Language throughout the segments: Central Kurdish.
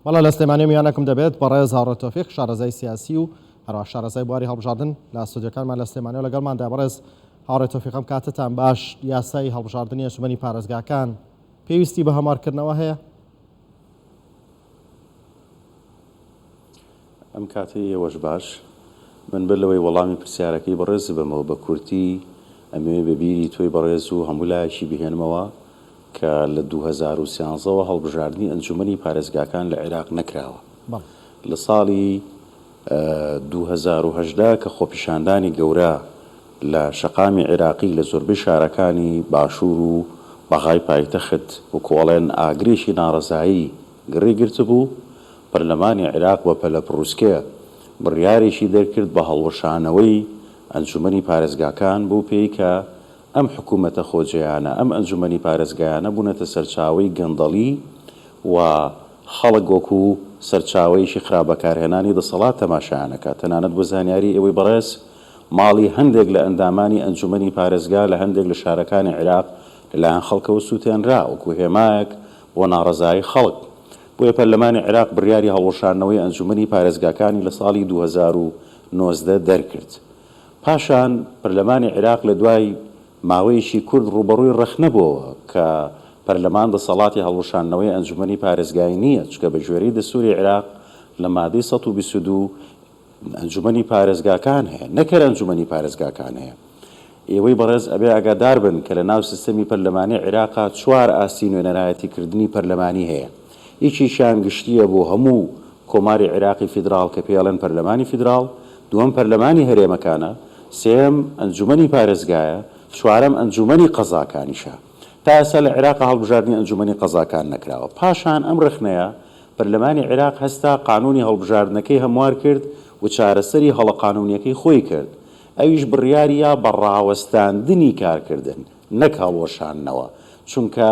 بەڵێ لە سلێمانی میوانەکم دەبێت بەڕێز هاوڕێ تۆفیق شارەزای سیاسی و هەروەها شارەزای بواری هەڵبژاردن لە ستۆدیۆکانمان لە سلێمانیەوە لەگەڵماندا بەڕێز هاوڕێ تۆفیق ئەم کاتەتان باش یاسای هەڵبژاردنی ئەنجومەنی پارێزگاکان پێویستی بە هەموارکردنەوە هەیە؟ ئەم کاتەی ئێوەش باش. من بەر لەوەی وەڵامی پرسیارەکەی بەڕێزت بەمەوە بە کورتی ئەمەوێ بە بیری تۆی بەڕێز و هەموو لایەکی بهێنمەوە کە لە 2013 وە هەڵبژاردنی ئەنجومەنی پارێزگاکان لە عێراق نەکراوە. لە ساڵی 2018 کە خۆپیشاندانی گەورە لە شەقامی عێراقی لە زۆربەی شارەکانی باشوور و بەغای پایتەخت وەکو ئەڵێن ئاگرێکی ناڕەزایی گڕی گرتبوو، پەرلەمانی عێراق بە پەلەپڕوسکێ بڕیارێکی دەرکرد بە هەڵوەشانەوەی ئەنجومەنی پارێزگاکان بەو پێی کە ئەم حکومەتە خۆجێیانە، ئەم ئەنجومەنی پارێزگایانە بوونەتە سەرچاوەی گەندەڵی و خەڵک وەکو سەرچاوەیەکی خراپ بەکارهێنانی دەسەڵات تەماشایان ئەکات. تەنانەت بۆ زانیاری ئێوەی بەڕێز ماڵی هەندێک لە ئەندامانی ئەنجومەنی پارێزگا لە هەندێک لە شارەکانی عێراق لەلایەن خەڵکەوە سوتێنرا وەکو هێمایەک بۆ ناڕەزایی خەڵک. بۆیە پەرلەمانی عێراق بڕیاری هەڵوەشاندنەوەی ئەنجومەنی پارێزگاکانی لە ساڵی 2019 دەرکرد. پاشان پەرلەمانی عێراق لە دوای ماوەیەکی کورت ڕووبەڕووی ڕەخنە بۆوە کە پەرلەمان دەسەڵاتی هەڵوەشاندنەوەی ئەنجومەنی پارێزگای نییە، چونکە بە گوێرەی دەستووری عێراق لە مادەی 122 ئەنجومەنی پارێزگاکان هەیە، نەک هەر ئەنجومەنی پارێزگاکان هەیە. ئێوەی بەڕێز ئەبێ ئاگادار بن کە لە ناو سیستەمی پەرلەمانی عیراقا چوار ئاستی نوێنەرایەتی کردنی پەرلەمانی هەیە. یەکێکیان گشتییە بۆ هەموو کۆماری عیراقی فیدراڵ کە پێی ئەڵێن پەرلەمانی فیدراڵ، دووەم پەرلەمانی هەرێمەکانە، سێیەم ئەنجومەنی پارێزگایە، چوارەم ئەنجومەنی قەزاکانیشە. تا ئێستا لە عیراقا هەڵبژاردنی ئەنجومەنی قەزاکان نەکراوە. پاشان ئەم رەخنەیە پەرلەمانی عیراق هەستا قانونی هەڵبژاردنەکەی هەموار کرد و چارەسەری هەڵە قانونیەکەی خۆی کرد ئەویش بڕیاریا بە ڕاوەستاندنی کارکردن نەک هەڵوەشاندنەوە چونکە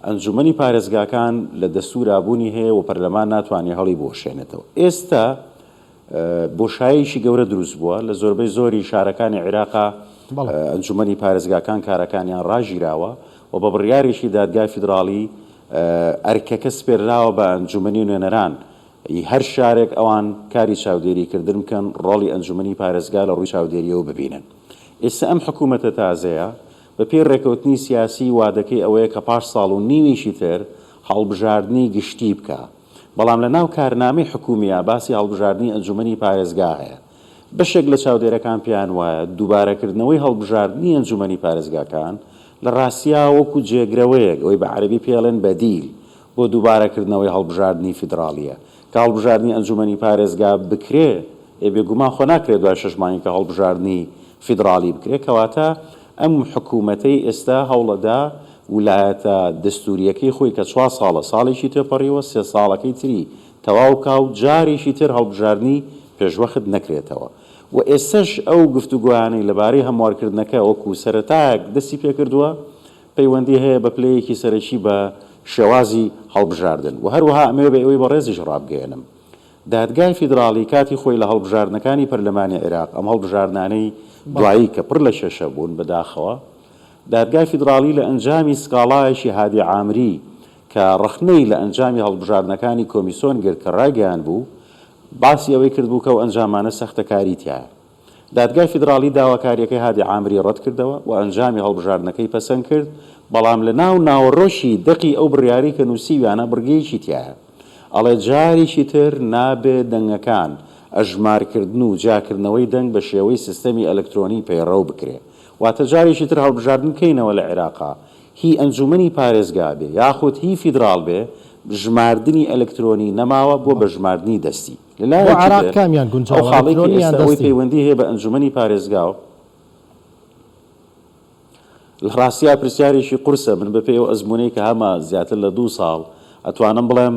ئەنجومەنی پارێزگاکان لە دەستورا بوونی هەیە و پەرلەمان ناتوانێ هەڵی بوەشێنێتەوە ئێستا بۆشایەکی گەورە دروست بووە لە زۆربەی زۆری شارەکانی عیراقا ئەنجومەنی پارێزگاکان کارەکانیان ڕاگیراوە و بە بڕیارێکی دادگای فیدراڵی ئەرکەکە سپێرراوە بە ئەنجومەنی نوێنەران ی هەر شارێک ئەوان کاری چاودێری کردن بکەن ڕۆڵی ئەنجومەنی پارێزگا لە ڕووی چاودێریەوە ببینن. ئێستا ئەم حکومەتە تازەیە بە پێی ڕێکەوتنی سیاسی وادەکەی ئەوەیە کە پاش ساڵ و نیوێکی تر هەڵبژاردنی گشتی بکا. بەڵام لە ناو کارنامەی حکومییا باسی هەڵبژاردنی ئەنجومەنی پارێزگا هەیە. بەشێک لە چاودێرەکان پێیان وایە دووبارەکردنەوەی هەڵبژاردنی ئەنجومەنی پارێزگاکان لە ڕاستیا وەکو جێگرەوەیەک، ئەوەی بە عەرەبی پێی ئەڵێن بەدیل، بۆ دووبارەکردنەوەی هەڵبژاردنی فیدراڵییە. کە هەڵبژاردنی ئەنجومەنی پارێزگا بکرێ، ئێ بێگومان خۆ ناکرێ دوای شەش مانگێکە هەڵبژاردنی فیدراڵی بکرێ، کەواتە ئەم حکوومەتەی ئێستا هەوڵەدا ولایەتە دەستوورییەکەی خۆی کە چوار ساڵە ساڵێکی تێپەڕیوە سێ ساڵەکەی تری تەواو کا و جارێکی تر هەڵبژاردنی پێشوەخت نەکرێتەوە و ئێستەش ئەو گفتوگۆیانەی لەبارەی هەموارکردنەکە وەکوو سەرەتایەک دەستی پێکردووە پەیوەندی هەیە بە پلەیەکی سەرەکی بە شێوازی هەڵبژاردن و هەروەها ئەمەوێ بە ئێوەی بەڕێزیش ڕابگەیەنم دادگای فیدراڵی کاتی خۆی لە هەڵبژاردنەکانی پەرلەمانی عێراق ئەم هەڵبژاردنانەی دوایی کە پڕ لە کێشە بوون بەداخەوە دادگای فیدراڵی لە ئەنجامی سکاڵایەکی هادی عامری کە ڕەخنەی لە ئەنجامی هەڵبژاردنەکانی کۆمیسۆن گرت کە ڕایگەیاندبوو باسی ئەوەی کردبوو کە ئەو ئەنجامانە سەختەکاری تیایە. دادگای فیدراڵی داواکارییەکەی هادی عامری ڕەتکردەوە و ئەنجامی هەڵبژاردنەکەی پەسەند کرد، بەڵام لە ناو ناوەڕۆکی دەقی ئەو بڕیارەی کە نووسیویانە بڕگەیەکی تیایە ئەڵێ جارێکی تر نابێ دەنگەکان ئەژمارکردن و جیاکردنەوەی دەنگ بە شێوەی سیستەمی ئەلکترۆنی پەیڕەو بکرێ واتە جارێکی تر هەڵبژاردن بکەینەوە لە عێراقا هی ئەنجومەنی پارێزگا بێ یاخود هی فیدراڵ بێ ژماردنی ئەلکترۆنی نەماوە بووە بە ژماردنی دەستی. لە بۆ لایەکی عێراق تر کامیان ئەو گونجاوە خاڵەی کە ئەلکترۆنی یان ئێستا ئەوەی دەستی؟ پەیوەندی هەیە بە ئەنجومەنی پارێزگا و لە ڕاستیا پرسیارێکی قورسە من بەپێی ئەو ئەزموونەی کە هەمە زیاتر لە دوو ساڵ ئەتوانم بڵێم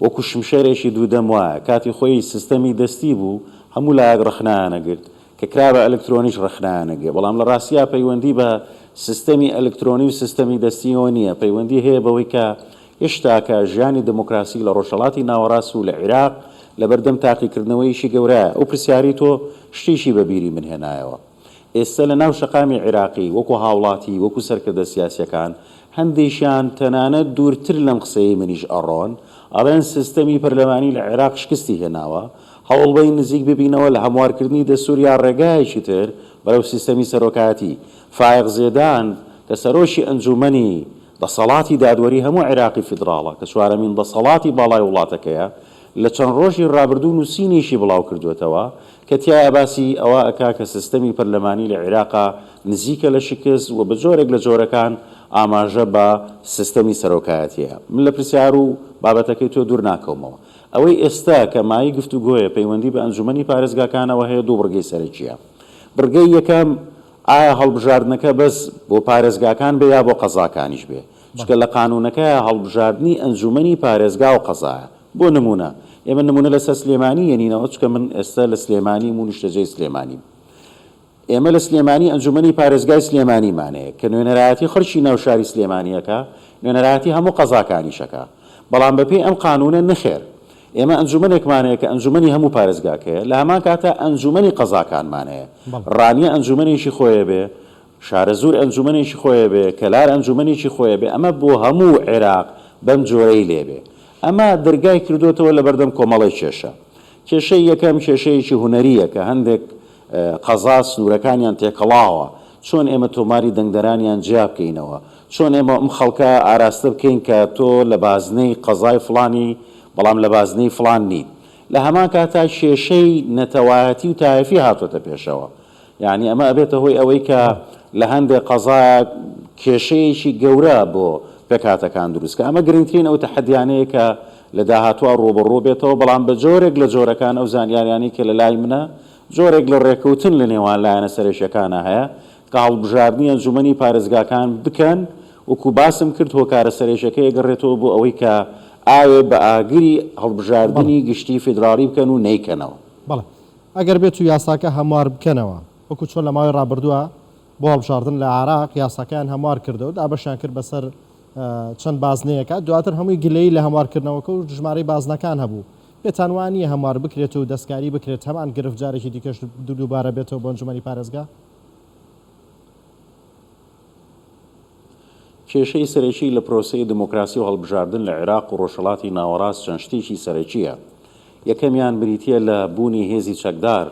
وەکو شمشێرێکی دوودەم وایە، کاتی خۆی سیستەمی دەستی بوو هەموو لایەک ڕەخنەیان ئەگرت، کە کرا بە ئەلکترۆنیش ڕەخنەیان ئەگرت، بەڵام لە ڕاستیا پەیوەندی بە سیستەمی ئەلکترۆنی و سیستەمی دەستیەوە نییە، پەیوەندی هەیە بەوەی کە هێشتاکە ژیانی دێمۆکراسی لە ڕۆژهەڵاتی ناوەڕاست و لە عیراق لەبەردەم تاقیکردنەوەیەکی گەورەیە. ئەو پرسیارەی تۆ شتێکی بە بیری من هێنایەوە. ئێستە لە ناو شەقامی عیراقی وەکو هاوڵاتی، وەکو سەرکردە سیاسیەکان. هەندێکیان تەنانەت دوورتر لەم قسەیەی منیش ئەڕۆن، ئەڵێن سیستەمی پەرلەمانی لە عێراق شکستی هێناوە، هەوڵبەین نزیک ببینەوە لە هەموارکردنی دەستوور یا ڕێگایەکی تر بەرەو سیستەمی سەرۆکایەتی. فایەق زێدان کە سەرۆکی ئەنجوومەنی دەسەڵاتی دادوەری هەموو عێراقی فیدراڵە کە چوارەمین دەسەڵاتی باڵای وڵاتەکەیە، لە چەند ڕۆژی ڕابردوو نووسینێکی بڵاوکردووەتەوە کە تیایا باسی ئەوە ئەکا کە سیستەمی پەرلەمانی لە عیراقا نزیکە لە شکست و بە جۆرێک لە جۆرەکان ئاماژە بە سیستەمی سەرۆکایەتیە. من لە پرسیار و بابەتەکەی تۆ دوور ناکەومەوە. ئەوەی ئێستا کە مایەی گفتوگۆیە پەیوەندی بە ئەنجومەنی پارێزگاکانەوە هەیە دوو بڕگەی سەرەکیە. بڕگەی یەکەم، ئایا هەڵبژاردنەکە بەس بۆ پارێزگاکان بێ یا بۆ قەزاکانیش بێ؟ چونکە لە قانونەکەیا هەڵبژاردنی ئەنجومەنی پارێزگا و قەزایە. بۆ نموونە، ئێمە نموونە لەسەر سلێمانی یەنینەوە، چونکە من ئێستا لە سلێمانیم و نیشتەجێی سلێمانیم. ئێمە لە سلێمانی ئەنجومەنی پارێزگای سلێمانیمان هەیە کە نوێنەرایەتی خەڵکی ناو شاری سلێمانی ئەکا، نوێنەرایەتی هەموو قەزاکانیش ئەکا. بەڵام بەپێی ئەم قانوونە نەخێر. ئێمە ئەنجومەنێکمان هەیە کە ئەنجومەنی هەموو پارێزگاکەیە، لە هەمان کاتا ئەنجومەنی قەزاکانمان هەیە. ڕانیە ئەنجومەنێکی خۆی ئەبێ، شارەزوور ئەنجومەنێکی خۆی ئەبێ، کەلار ئەنجومەنێکی خۆی ئەبێ، ئەمە بۆ هەموو عێراق بەم جۆرەی لێ بێ. ئەمە دەرگای کردۆتەوە لەبەردەم کۆمەڵێک کێشە. کێشەی یەکەم کێشەیەکی هونەرییە کە هەندێک قەزا سنوورەکانیان تێکەڵاوە، چۆن ئێمە تۆماری دەنگدەرانیان جیا بکەینەوە؟ چۆن ئێمە ئەم خەڵکە ئاراستە بکەین کە تۆ لە بازنەی قەزای فڵانی بەڵام لە بازنەی فڵان نیت؟ لە هەمان کاتا کێشەی نەتەوایەتی و تایەفی هاتۆتە پێشەوە. یانی ئەمە ئەبێتە هۆی ئەوەی کە لە هەندێک قەزا کێشەیەکی گەورە بۆ پێکهاتەکان دروست کە ئەمە گرنگترین ئەو تەحەدیانەیە کە لە داهاتووە ڕووبەڕوو بێتەوە، بەڵام بە جۆرێک لە جۆرەکان ئەو زانیاریانەی کە لە لای منە جۆرێک لە ڕێکەوتن لە نێوان لایەنە سەرەکیەکانا هەیە کە هەڵبژاردنی ئەنجومەنی پارێزگاکان بکەن، وەکو باسم کرد هۆکارە سەرەکیەکەی ئەگەڕێتەوە بۆ ئەوەی کە ئاوێ بە ئاگری هەڵبژاردنی گشتی فیدراڵی بکەن و نەیکەنەوە. بەڵێ ئەگەر بێتو یاساکە هەموار بکەنەوە، وەکو چۆن لە ماوەی ڕابردووە بۆ هەڵبژاردن لە عێراق یاساکەیان هەموار کردەوە، دابەشیان کرد بەسەر چەند بازنەیەکا، دواتر هەمووی گلەیی لە هەموارکردنەوەکە و ژمارەی بازنەکان هەبوو. پێتان وا نییە هەموار بکرێت و دەستکاری بکرێت، هەمان گرفت جارێکی دیکەش دووبارە بێتەوە بۆ ئەنجومەنی پارێزگا؟ کێشەی سەرەکی لە پرۆسەی دموکراسی و هەڵبژاردن لە عێراق و ڕۆژهەڵاتی ناوەڕاست چەند شتێکی سەرەکییە. یەکەمیان بریتییە لە بوونی هێزی چەکدار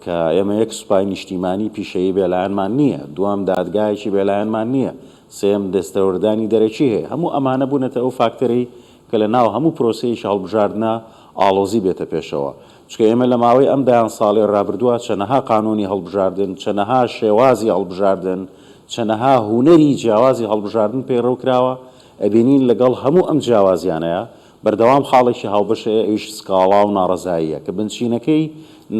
کە ئێمە یەک سوپای نیشتیمانی پیشەیی بێلایەنمان نییە، دووەم دادگایەکی بێلایەنمان نییە، سێیەم دەستێوەردانی دەرەکی هەیە. هەموو ئەمانە بوونەتە ئەو فاکتەرەی کە لە ناو هەموو پرۆسەیەکی هەڵبژاردنا ئاڵۆزی بێتە پێشەوە. چونکە ئێمە لە ماوەی ئەم دەیان ساڵەی ڕابردووە چەنەها قانوونی هەڵبژاردن، چەنەها شێوازی هەڵبژاردن، چەنەها هونەری جیاوازی هەڵبژاردن پەیڕەو کراوە، ئەبینین لەگەڵ هەموو ئەم جیاوازیانەیا بەردەوام خاڵێکی هاوبەش هەیە ئەویش سکاڵا و ناڕەزاییە کە بنچینەکەی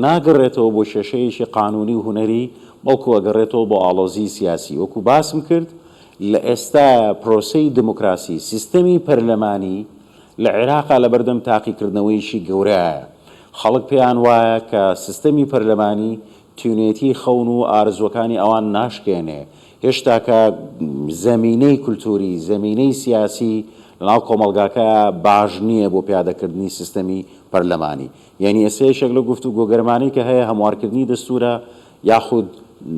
ناگەڕێتەوە بۆ کێشەیەکی قانوونی و هونەری بەڵکو ئەگەڕێتەوە بۆ ئاڵۆزیی سیاسی وەکو باسم کرد لە ئێستایا پرۆسەی دموکراسی سیستەمی پەرلەمانی لە عێراقا لەبەردەم تاقیکردنەوەیەکی گەورەیە خەڵک پێیان وایە کە سیستەمی پەرلەمانی تینوێتی خەون و ئارزووەکانی ئەوان ناشکێنێ. هێشتاکە زەمینەی کولتووری، زەمینەی سیاسی لەناو کۆمەڵگاکە باش نییە بۆ پیادەکردنی سیستەمی پەرلەمانی. یانی ئێستا یەکێک لەو گفتوگۆ گەرمانەی کە هەیە هەموارکردنی دەستوورە یاخود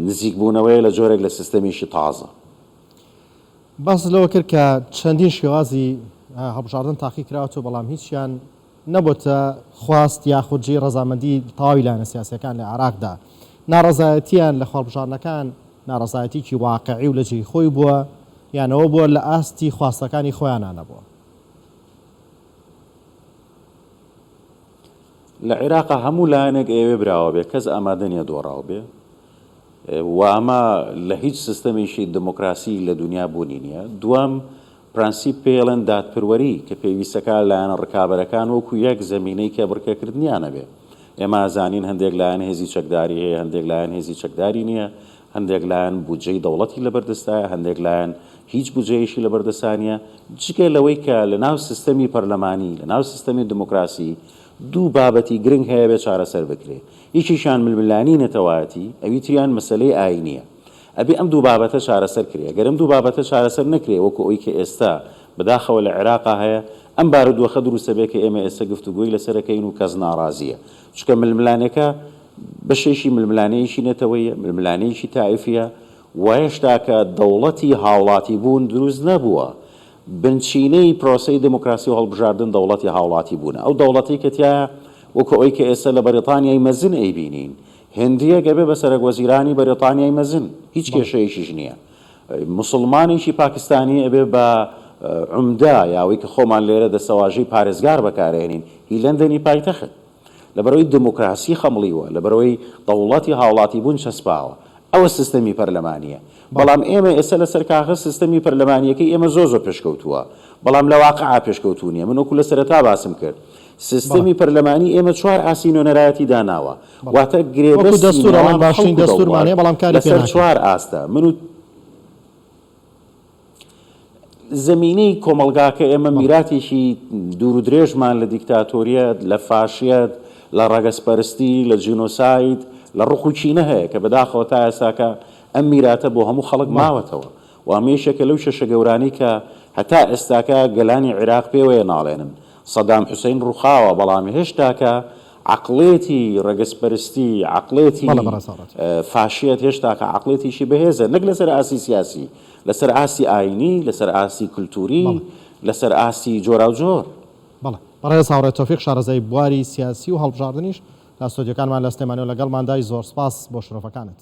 نزیکبوونەوەیە لە جۆرێک لە سیستەمێکی تازە. باست لەوە کرد کە چەندین شێوازی هەڵبژاردن تاقی کراوەتەوە، بەڵام هیچیان نەبۆتە خواست یاخود جێی ڕەزامەندی تەواوی لایەنە سیاسیەکان لە عێراقدا. ناڕەزایەتیان لە خۆڵبژاردنەکان ناڕەزایەتیکی واقعی و لە جێی خۆی بووە یان ئەوە بووە لە ئاستی خواستەکانی خۆیانا نەبووە؟ لە عێراقا هەموو لایەنێک ئەیەوێ براوە بێ، کەس ئامادە نیە دۆڕاو بێ و ئەمە لە هیچ سیستەمێکی دموکراسی لە دونیا بوونی نیە. دووەم، پرەنسیپ پێی ئەڵێن دادپەروەری کە پێویستەکا لایەنە ڕکابەرەکان وەکو یەک زەمینەی کێبڕکێکردنیان هەبێ. ئێمە ئەزانین هەندێک لایەن هێزی چەکداری هەیە، هەندێک لایەن هێزی چەکداری نییە، هەندێک لایەن بودجەی دەوڵەتی لەبەردەستایە، هەندێک لایەن هیچ بودجەیەکی لەبەردەستا نییە. جگە لەوەی کە لەناو سیستەمی پەرلەمانی، لەناو سیستەمی دموکراسی دوو بابەتی گرنگ هەیە بێ چارەسەر بکرێ. یەکێکیان ململانێی نەتەوایەتی، ئەوی تریان مەسەلەی ئایینییە. ئەبێ ئەم دوو بابەتە چارەسەر کرێ، گەر ئەم دوو بابەتە چارەسەر نەکرێ وەکو ئەوی کە ئێستا بەداخەوە لە عێراقا هەیە، ئەم بارودۆخە دروست ئەبێ کە ئێمە ئێستا گفتوگۆی لەسەر ئەکەین و کەس ناڕازییە. چونکە ململانێکە بەشێکی ململانێیەکی نەتەوەییە، ململانێیەکی تائیفییە و هێشتاکە دەوڵەتی هاوڵاتی بوون دروست نەبووە. بنچینەی پرۆسەی دێموکراسی و هەڵبژاردن دەوڵەتی هاوڵاتی بوونە. ئەو دەوڵەتەی کە تیایا وەکو ئەوەی کە ئێستا لە بەریتانیای مەزن ئەیبینین، هندییەک ئەبێ بە سەرەک وەزیرانی بەریتانیای مەزن، هیچ کێشەیەکیش نییە. موسڵمانێکی پاکستانی ئەبێ بە عومدە یا ئەوەی کە خۆمان لێرە دەستەواژەی پارێزگار بەکارئەهێنین هی لەندەنی پایتەخت. لەبەرئەوەی دێموکراسی خەمڵیوە، لەبەرئەوەی دەوڵەتی هاوڵاتیبوون چەسپاوە. ئەوە سیستەمی پەرلەمانییە. بەڵام ئێمە ئێستا لەسەر کاغەز سیستەمی پەرلەمانییەکەی ئێمە زۆر زۆر پێشکەوتووە، بەڵام لە واقعا پێشکەوتوو نییە. من وەکو لە سەرەتا باسم کرد، سیستەمی پەرلەمانی ئێمە چوار ئاستی نوێنەرایەتی داناوە، واتە گرێبەستی نێوان خەڵک و دەوڵەت لەسەر چوار ئاستە. من و. زەمینەی کۆمەڵگاکە ئێمە میراتێکی دوور و درێژمان لە دیکتاتۆریەت، لە فاشیەت، لە ڕەگەزپەرستی، لە جینۆساید، لە ڕق و کینە هەیە کە بەداخەوە تا ئێستاکە ئەم میراتە بۆ هەموو خەڵک ماوەتەوە و ئەمە یەکێکە لەو کێشە گەورانەی کە هەتا ئێستاکە گەلانی عیراق پێوەیە ناڵێنن. سەدام حوسەین ڕووخاوە بەڵام هێشتاکە عەقڵێتی ڕەگەزپەرستی، عەقڵێتی فاشیەت هێشتاکە عەقڵێتێکی بەهێزە نەک لەسەر ئاستی سیاسی، لەسەر ئاستی ئایینی، لەسەر ئاستی کولتووری، لەسەر ئاستی جۆراوجۆر. بەڵێ. بەڕێز هاوڕێ تۆفیق شارەزای بواری سیاسی و هەڵبژاردنیش لە ستۆدیۆکانمان لە سلێمانیەوە لەگەڵماندای زۆر سپاس بۆ شرۆڤەکانت.